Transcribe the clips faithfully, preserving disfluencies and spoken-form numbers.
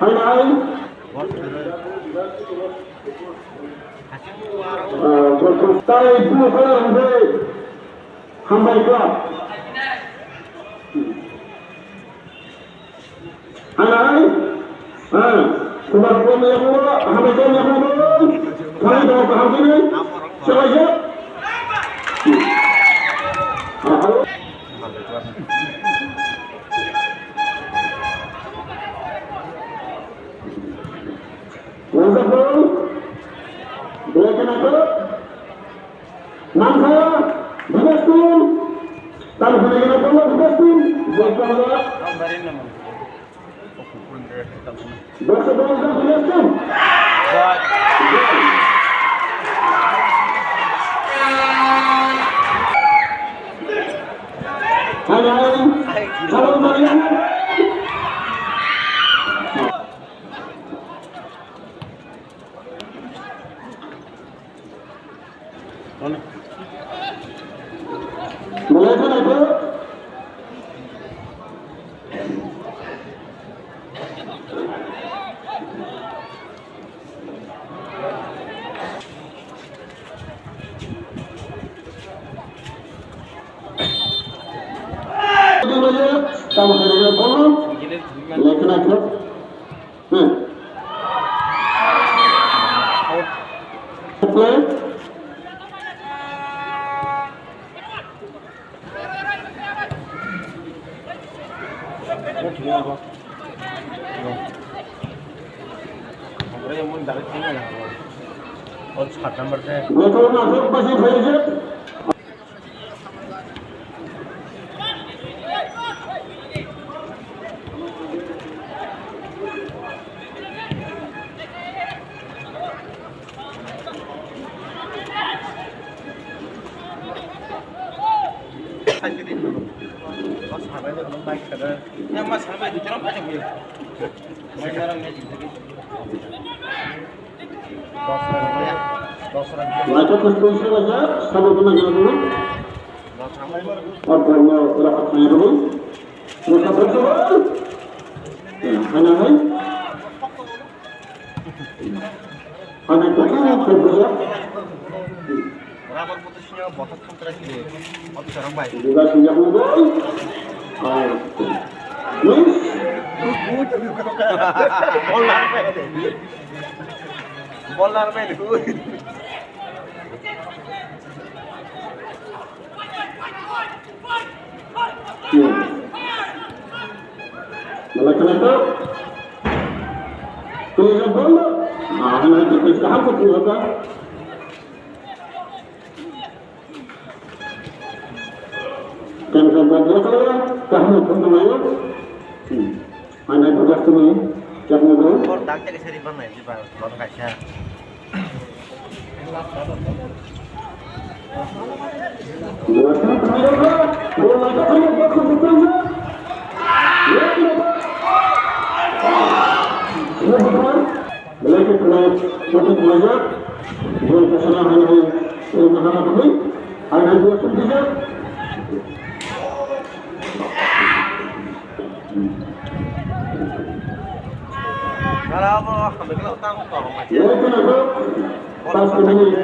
Hai, hai. Ah, Joto tai bu hai, hai. Hambai kha. Hai, hai. Ah, kubar kubar ya kubar, hambai kubar ya kubar. Hai, dong, kaham kini. Siapa ya? Ah, halo. Wonderful. Black and apple. Nangkha, Bidastin. Tang hwnwi gana tongo Bidastin. Black and apple. Black and apple, Bidastin. Hai, hai. Halo, Mariana. Belai kheno khe. Tamo khe bolo. Belai kheno khe. Hmm. Play. Gotho naithok basi phaijak. Laito kosong se baja, sabo kena gana dulu. Apa yang orang apa yang dulu? Mereka berdoa. Ya, mana hai? Mana kosong se baja? Rubber boto sini bothop thangtra sini. Officer rok bai. Juga sini aku boy. Ah. Yes. Ball lar bai. Ball lar bai. Mala kena tu. Tuh, ya, ball. Ah, na, itu saham tu apa? Kan kan kan dia kalau ya, kamu pun tahu ya. Hmm. Mana tugas tu ni? Siap ni tu? Bor tak cek seri pernah di bawah, bawah kaca. Dua satu, bol lagi, bol lagi, bol lagi. Belai khe khwlai, joto khwlaijak. Bol kwchana hai hai, tei mahama thangwi, hai hai bol thangkijak. Belai kheno khe, pas minute.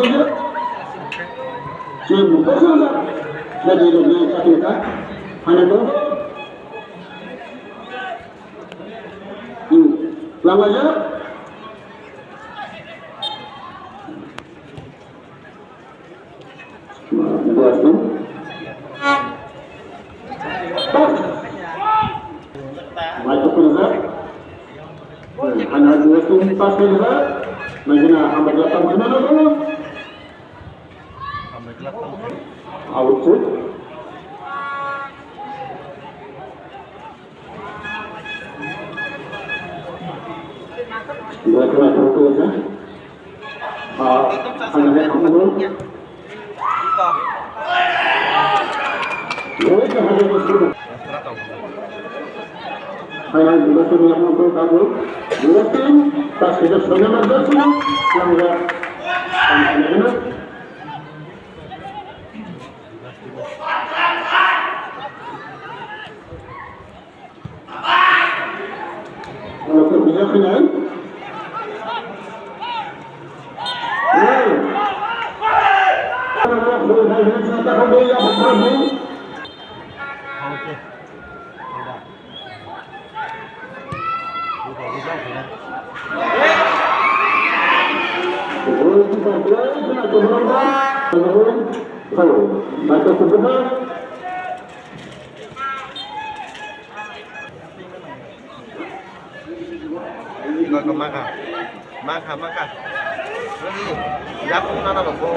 Sini je. Sini, bosong sa. Jadi, ini satu ka. Hanya tu. Hmm. Lama je. Dua setengah. Pas. Mai tu pun sa. Hanya dua setengah pas pun sa. Mai kena hamba datang kena dulu. Out tu. Dua kena satu ya. Ah, hanya dia kamu dulu. Dua kena satu. Hanya dua kena satu kamu. Dua tim, pas kita sudah masuk sini. Yang ya. Yang ya. Maka, maka, maka. Yapung nana bo.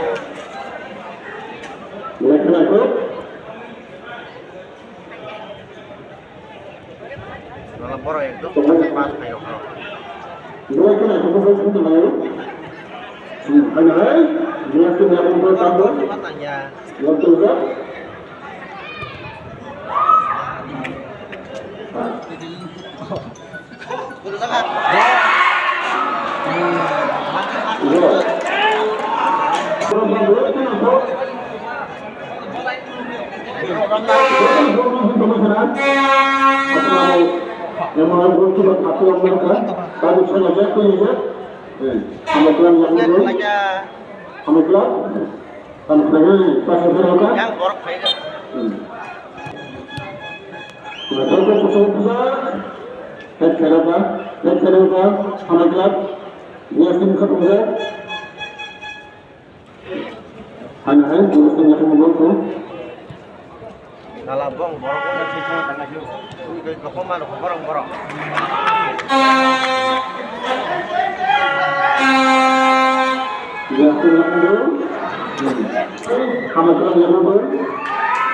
Nala borok ekdom pas khayo. Yang borok phai. Head khairokha, head khairokha, hamai glak, bias ni kha tongja. Hana hai, bias ni kha tongja. Nala bong borok wngkha thwi thangma tangkha thwi. Ui bai kokma rok borok borok. Bias ni kha tongja. Hamai glak ni kha tongja.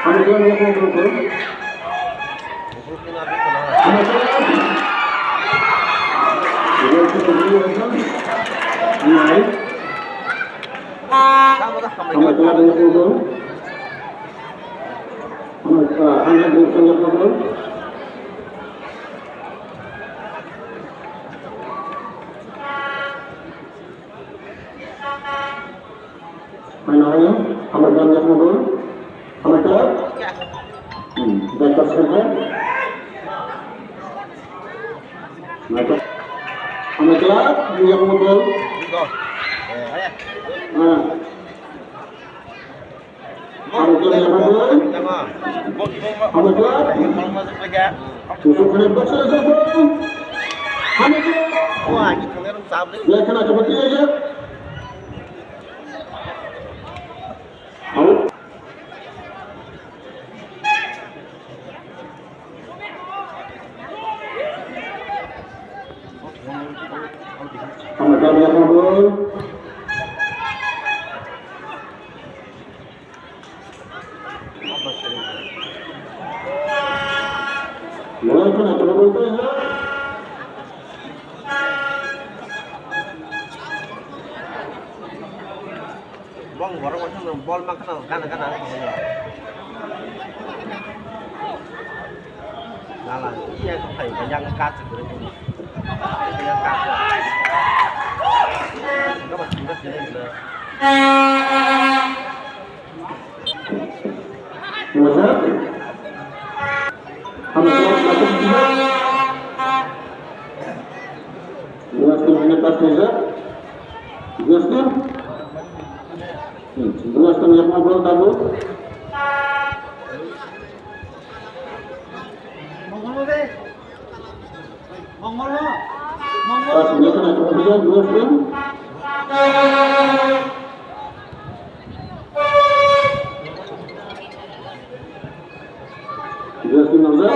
Hamai glak ni kha tongja. Mai nai, hambai khlak yakung dul. Hambai khlak. Hmm, baik pas khlak. Hambai khlak, yakung dul. Ah. Hambai khlak yakung dul. Hambai khlak. Tusuk kene box kene sokong. Hambai khlak. Wah, ini kamera sabri. Ya, kena coba dia ya. Bong borok waisa no bol ma khna gana gana ang thangwi. Nala iya kok thai ba yang ka se gure. Yang ka. Enggak mas enggak jadi enggak. Masa? Kamu keluar satu juga. Justin, hanya pas saja. Justin. Hmm, Justin yang ngobrol tahu. Pas Justin yang ngobrol, Justin. Justin, Justin.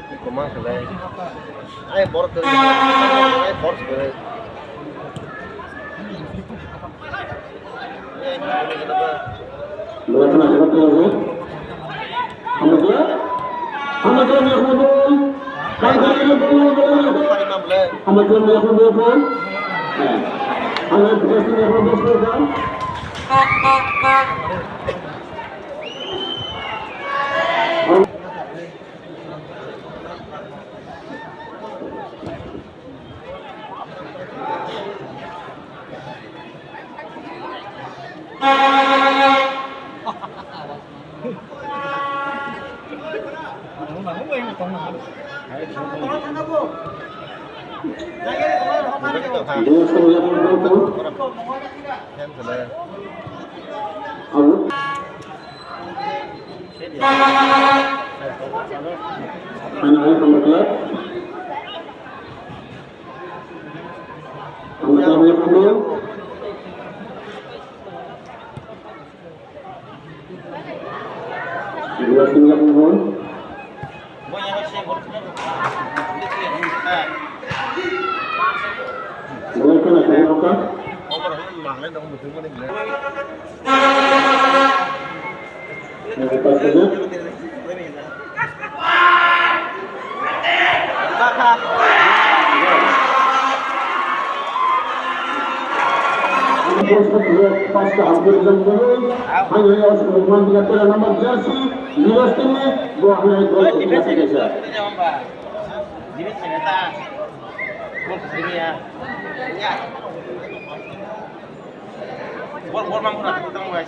Iko ma khlai. Ai bor khlai. Ai bor khlai. Dua kena kena kena. Hamadra. Hamadra ni hamadra. Kan kan ni hamadra. Hamadra ni hamadra. Hamadra ni hamadra. Paska hampir jam dulu. Hanya ya, sebelum kita kira nama jersey, jersey ini, buahnya itu. Bol, bol, bang, bang, bang, bang, bang, bang.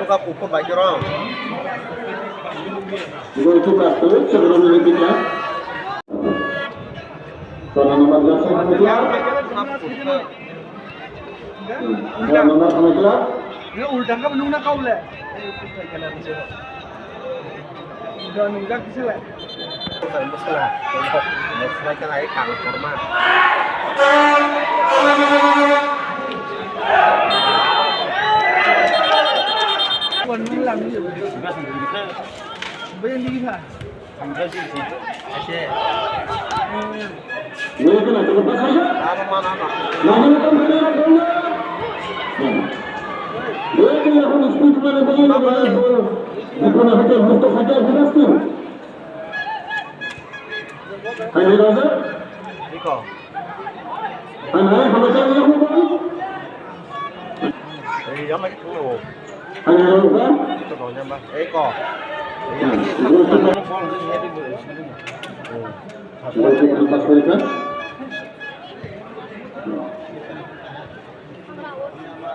Nuka kuku bai jorong. Goalkeeper tu sebenarnya kita. Karena nomor jersey kita. Nomor jersey kita. Ultang ka nung na kau le. Udah nungjak sih le. Iko. Iko.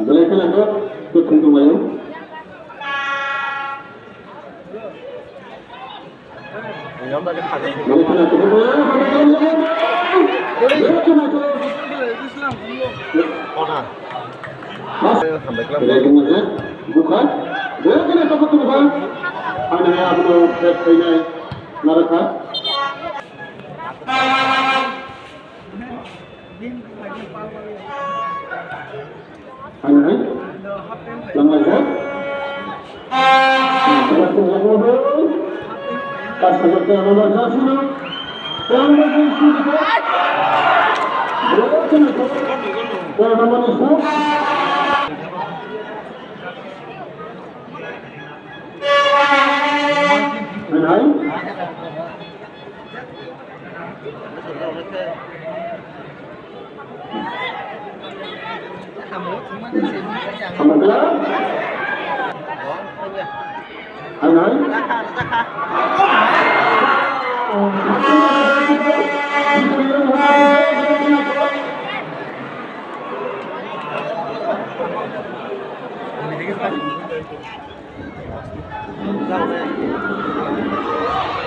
Belai kheno to, to thung tong laio. Belai kheno to, to thung tong laio. Ano hai abono red khainai narwkha. Ano hai. Lamai jak. Pas hajar tei ano bar jak sino. Ano hai.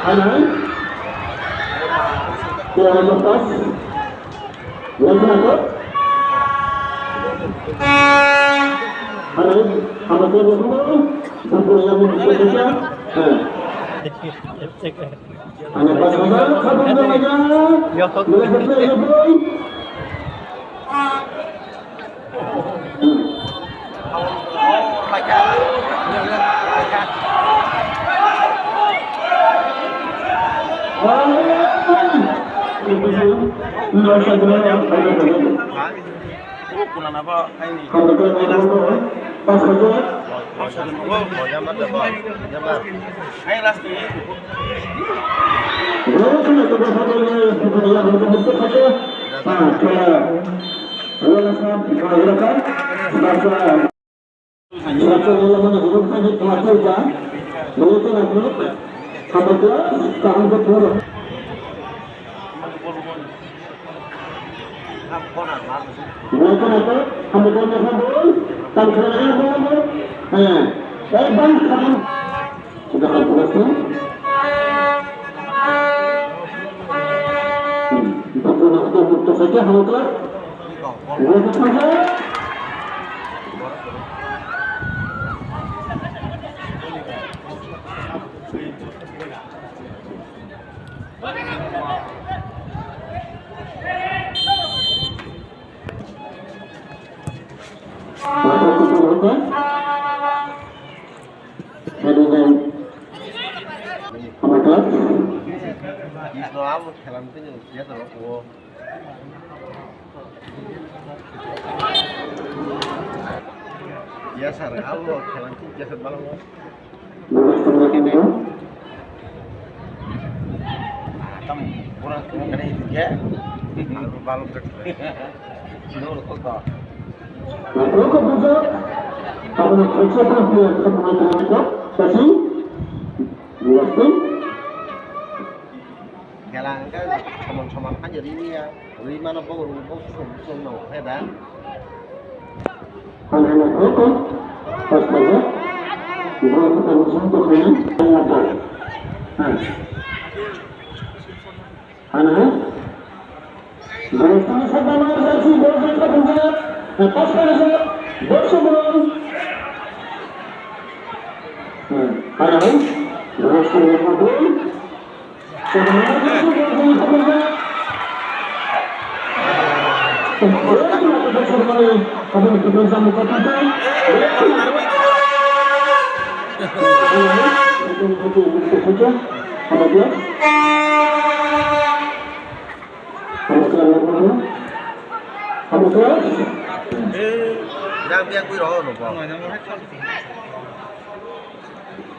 Ano hai? Kaya ano pas? Wala na to? Ano hai? Ano to? Ano to? Ano pas? Ano pas? Ano pas? Ya, sir, abo khelang thik ya, sir, balo. Tam pura kena itu ya. Abo balo. Nur kok. Khelang kan soman soman aja ini ya. Ui, mana bau, bau sum, sum, no, heda. Hal hal hal hal. Pas pas ya. Ibu aku tak bisa untuk ini. Hal hal. Hal hal. Pas pas ya. Hal hal.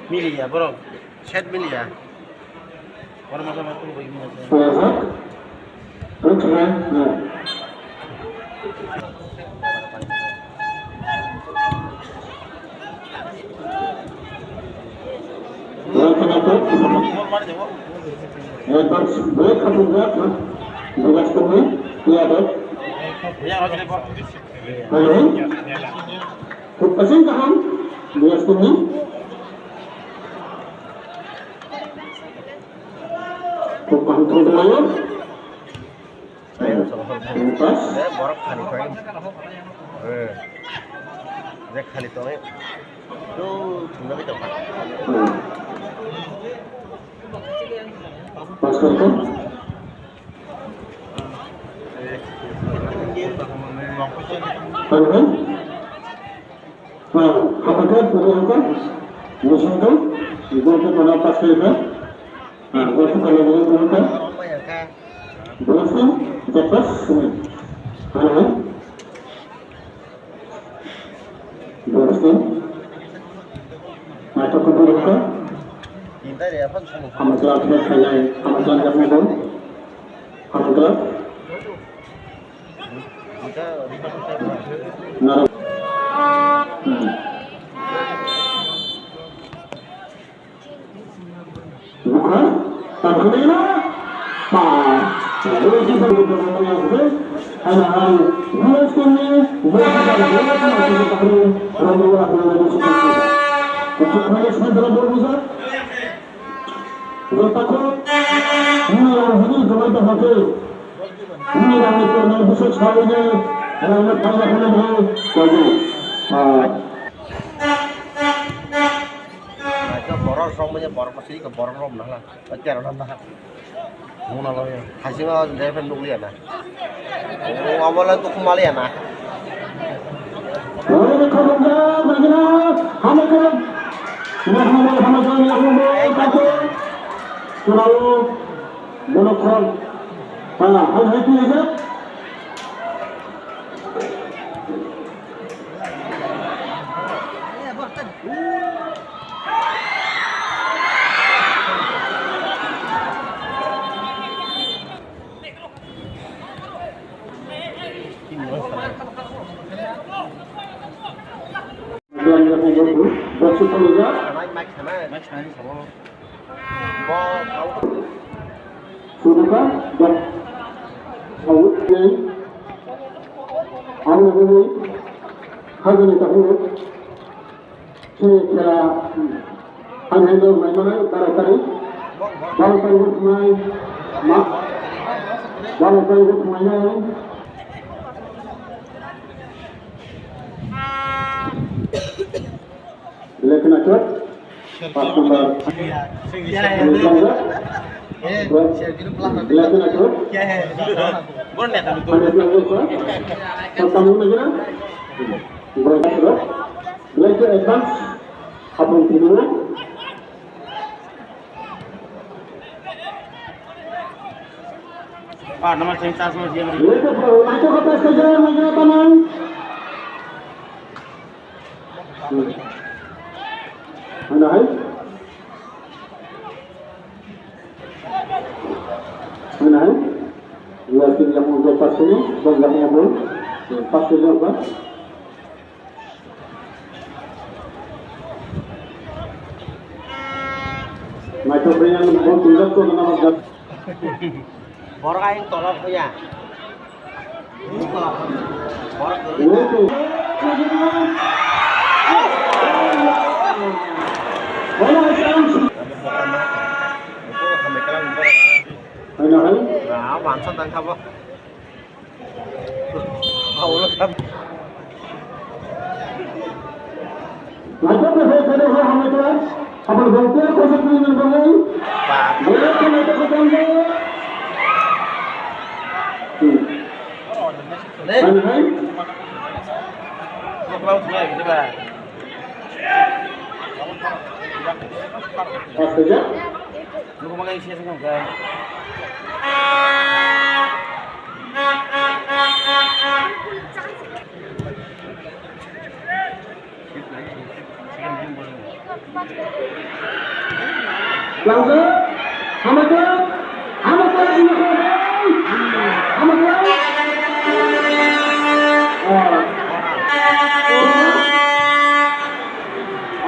Miliya borok. Set miliya. Borok masa masa tungbo ini masa. Advance break khatungjak, ha? Bebas kumi, iya deh. Hello? Kupasing kaham, bebas kumi. Kupang tuh. Pas. Eh, borok khali tong. Eh. Je khali tong. Tu thumna bi tong. Pas kali kan? Kan kan? Nah, apa kan? Apa kan? Musuh tu? Ibu tu mana pas kali kan? Nah, gol tu kalau boleh dulu kan? Berhasil, cepat, sini. Halo. Berhasil. Mata kumpul buka. Hama kelak, hama kelak, hama kelak, hama kelak. Nara. Hmm. Bukan, tak kena. Pak. Jadi kita betul-betul yang sudah. Anak-anak, dua sekali, dua sekali, dua sekali, dua sekali, dua sekali. Untuk kali sekali dalam berbusa. Bertakut. Ini yang ini kembali terpakai. Ini yang itu yang bisa sekali ini. Yang ini banyak yang ini. Jadi, ah, Naikha borok rok manya borok masiri ka borok rok nahla. Bacha rok nahla. Muna lo ya. Khasi ma level nukliya na. O amala tu kumaliya na. Bono khon. Hala, hal hai tu ya. Suduka, dok. Saud, nei. Ang nagani, hagani tahu. Chini khela, ang hendo mai mana, tara tari. Bang tari hut mai, ma. Bang tari hut mai na. Lekna chot. Pas number. क्या है? क्या है? क्या है? Anda tahu apa? Pertama lagi na. Berapa? Lagi advance. Apa yang tinggal? Ah, nama saya tas mau dia beri. Lagi apa? Lagi apa? Lagi apa? Mana hai? Mana hai? Dua tim yang untuk pas ini, dan yang mau pas ini apa? Naitokgwi ang bo twijak to nama jak. Borok ayang tolok ya. Borok. Hai na hai. Ah, mansa tangkha bo. Langkha, hamaka, hamaka, hamaka, hamaka.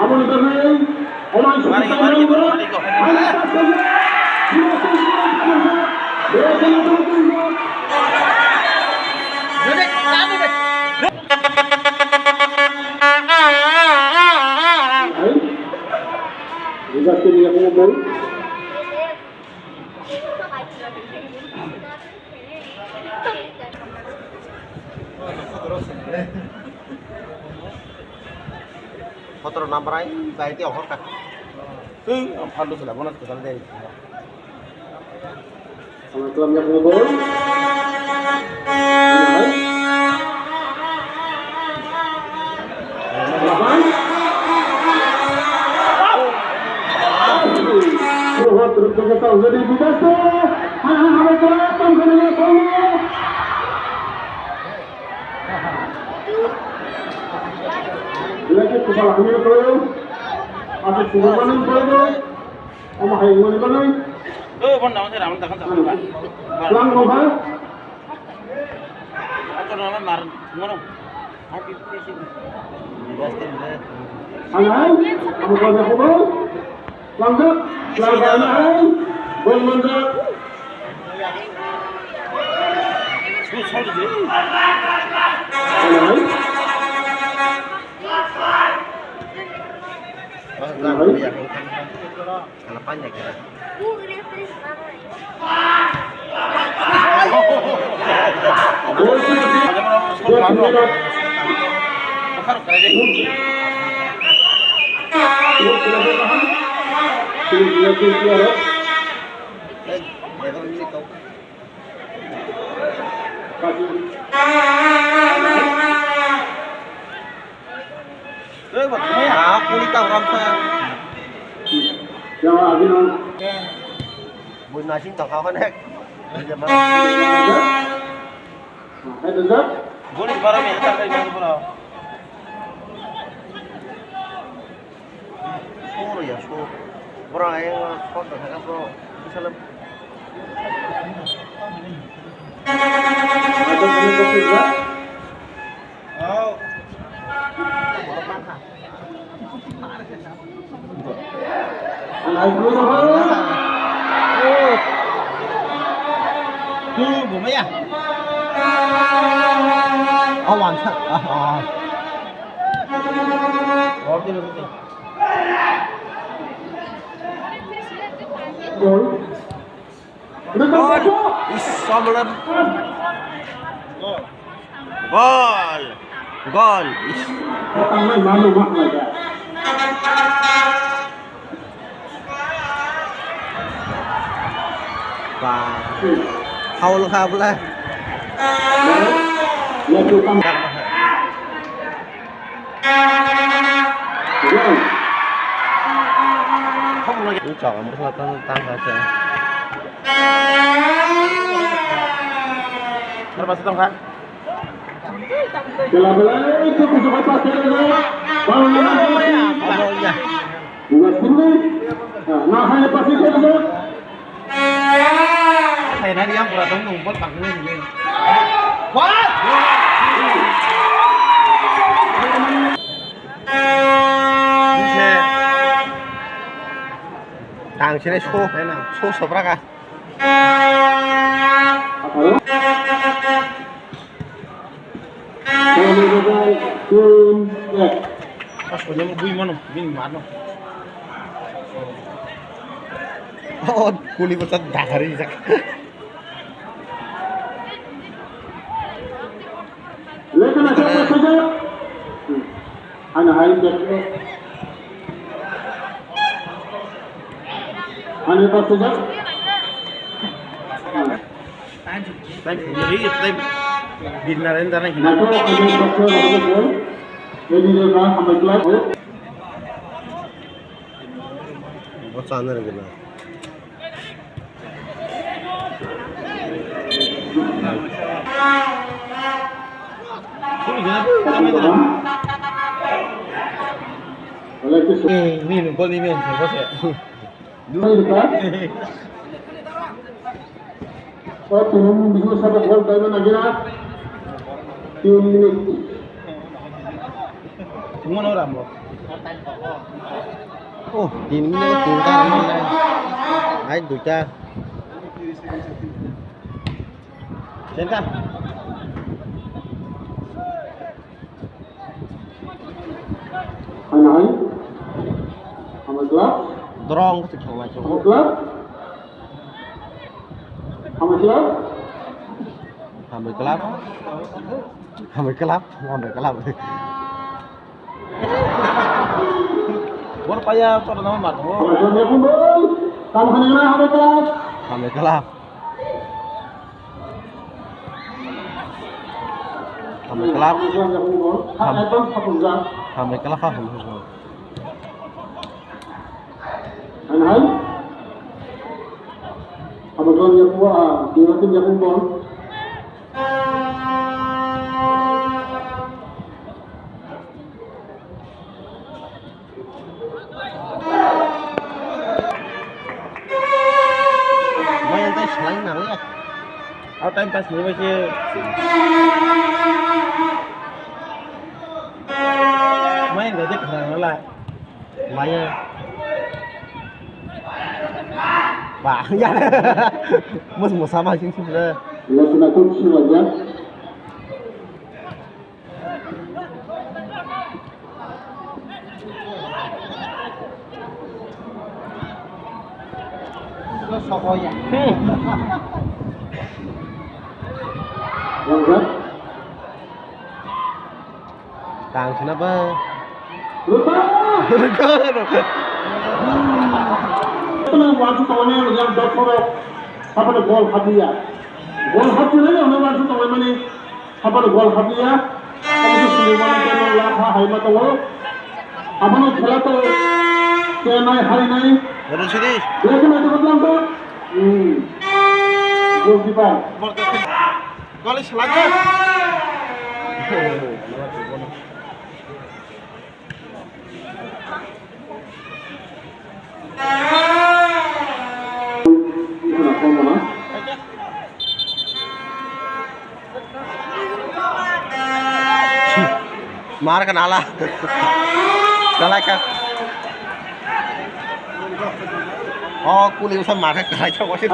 Aboni bagwi, oman suku. Mari, mari, mari, mari, go. Sotoro number ai, bai te ohor ka. Tei, ang phaldo sila, bono special day. Ang kelam yang ngobol. Lagi kepala kami kalau ada semua mana kalau. Omo hai wngmani bagwi. O, bon, dama se, ramon, dakhan, dakhan, dakhan. Lang rok ha. Ako na mar, ngono. Happy fishing. Ang hai, amo ko na ko. Lang jak, lang jak na hai. Bon man jak. Su sol je. Ang hai. Ang hai. Kalau panjang ya. Tei bo thangya, kuni ta ramsa. Yang lagi nang. Bui nasing tongkha onek. Hai, dejak. Buni bara mi ta kai buni bara. Soro ya, soro. Bora yang spot dah kan, bro. Bisa lem. Ada buni kopi juga. Gol. Is, sombong. Gol. Gol. Is. Ba. Foul kha bwla. Ini cok, kamu salah tang tang saja. Berapa setengah? Bela bela itu kudu apa sih? Bang, bang, bang. Nah, hanya pasti dia. Hai, nari yang kurang tahu ngumpul tak ini. Wah! Tang sini so, so sobra ka. Pas ko nyamuk bui mano, bini mano. Oh, kuli bocah dagari jak. Lekana siapa saja? Ana hai. Ana pas saja. Time, time, time. Birna ren dana hina. Bo chana ren dana. Eh, ni nungkol ni men, bose. Dua juta. Oh, turun bisa satu gol dari mana kira? Tim ini. Semua orang, bro. Oh, tim ini, tim kan. Hai, duita. Sengkar. Hai, hai. Hambai kla. Dorong khe thangma chwng. Hambai kla. Hambai kla. Hambai kla. Hambai kla. Hambai kla. Bor paya choro nama mar thango. Hambai kla. Hambai kla. Hambai kla. Ham-, hambai kla, hambai kla. Hai, hai. Hambai kla, ya, kuwa, ah, dia tu ya, kuwa. Mai ang tai swlai nang ya. Au time pass ni bai se. Mai ang tai khna nang la. Mai ya. Ba ya. Mus musa ma sing sing le. Lo sina tu sing la ya. Tang sina ba. Tang wansuk tongmani yang dot poro. Apa gol hadiah. Gol hadiah ni yang wansuk tongmani. Habano gol habliya, tamo khe sini mano tei no lapha hai ma tongo. Habano khela to kenai harinai. Rosidi. Bwlai khe naitugwi tlang kha. Hmm. Goalkeeper. Gol is lagi. Mar ka nala. Kalai ka. Oh, kuli usa mar ka kalai ka wasi.